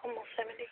Almost 70.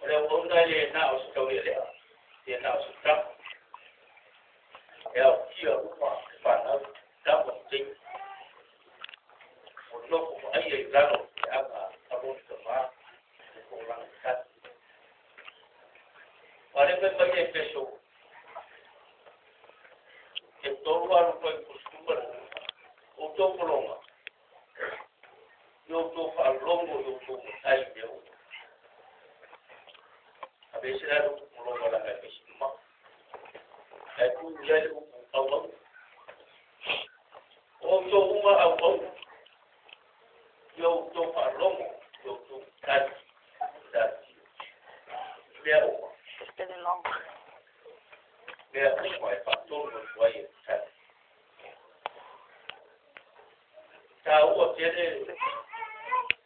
O le auauna e le na o se taulealea, ia na o se tama. E aotia uma le fanau, tama ma teine. O nofo vaaia i lalo o le aga a lona tamā po o lana matai. Aua o lea e fai mai Efeso, e 3 alu fuaiupu 15, outou pologa, ia outou faalogo i outou matai i mea uma. Aveese la le upu pologa leaga e fai si mamao. Ae tuu i ai le upu auauna. O outou uma auauna, ia outou faalogo i outou matai matautia. I mea uma. It's getting long. Mea uma e faatonu atu ai e matai. Taua tele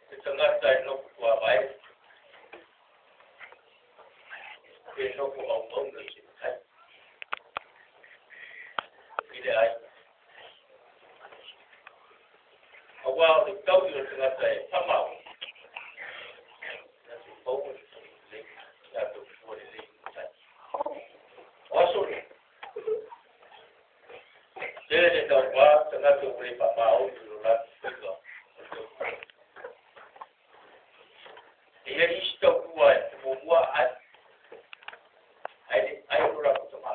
le tagata e nofo tuavae pe nofo auauna i se matai i le aiga. Aua o le taui o le tagata e faamau, na te maua le taui lelei, pe a tautua lelei i matai. O aso nei, tele naua tagata ua le faamaoni i lo latou faiva o le tautua. E i ai isi tautua e muamua ae, ae le ai lo latou tamā.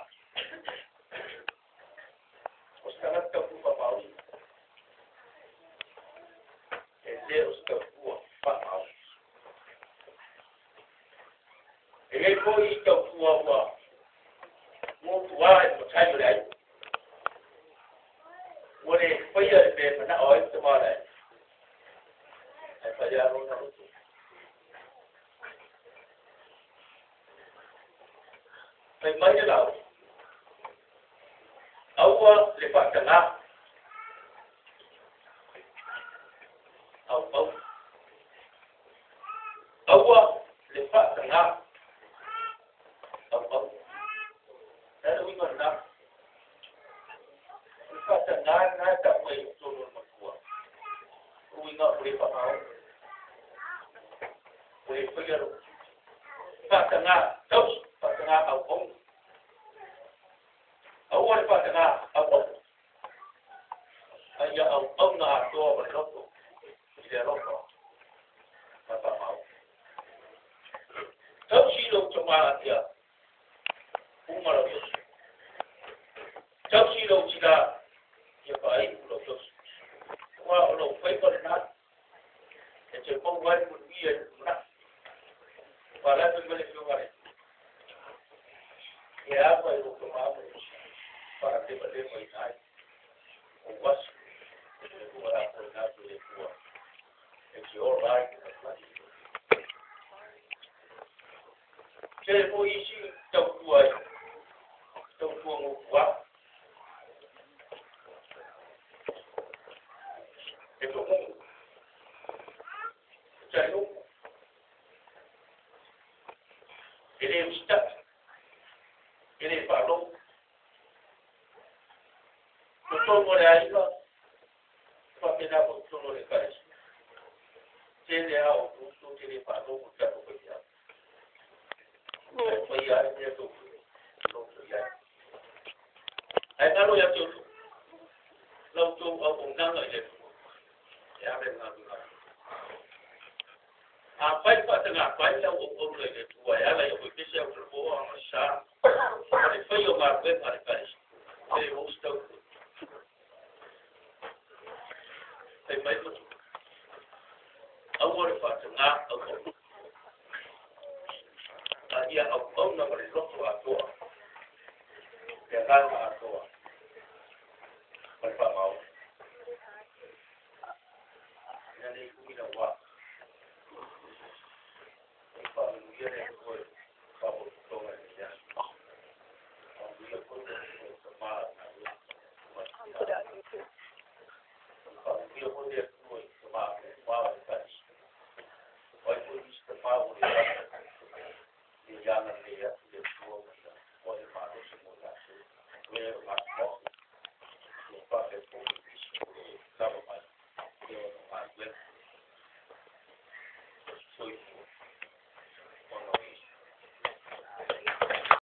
O se tagata tautua faamaoni, e le o se tautua faamaoni. E i ai foi isi tautua ua motuā i le matai o le aiga. Ua le faia le mea e manao ai le tamā o le aiga, ae fai lava lona loto. Fai mai le lau, aua le faatagā auauna. Aua le faatagā auauna. O le a le uiga o lena? O le faatagā lena e tau mai i totonu o le matua. O le uiga ua le faamaoni. Ua le faia lou tiute. Faatagā tausi, faatagā auauna. Aua le faatagā auauna. A ia auauna atoa ma le loto i le alofa ma le faamaoni. Tausi lou tamā ia uma lau tausi. Tausi lou tinā ia faaiu lau tausi. Aua o lou faiva lena e te maua ai le manuia i le lumanai. Aua o la e fai mai le Afioga a le Atua, E ava i lou tamā ma lou tinā, faalemalevaina ai ou aso e lua o le a foaiina atu e le Atua e te ola ai i le lalolagi. Tele foi isi tautua e tautua gotuā. E tomumu, e taiumu, e le usitai, e le faalogo. Totonu o le aiga, e faapena foi i totonu o le Ekalesia. Tele lava o outou tou te le faalogo i le tatou faifeau. Ae faia lava le mea tou te loto i ai. Ae galo ia te outou, la outou auaunaga i le Atua, e ala i le galuega a le Atua. Afai faatagafai lau auauna i le Atua e ala i aufaipese, autalafoa, agasā, ma le faia o galuega a le Ekalesia, e le maua se tautua. Fai mai le matua, aua le faatagā auauna, a ia auauna ma le loto atoa, le agaga atoa, ma le faamaoni. Ina ne i umi naua, ia faamanuia le Atua.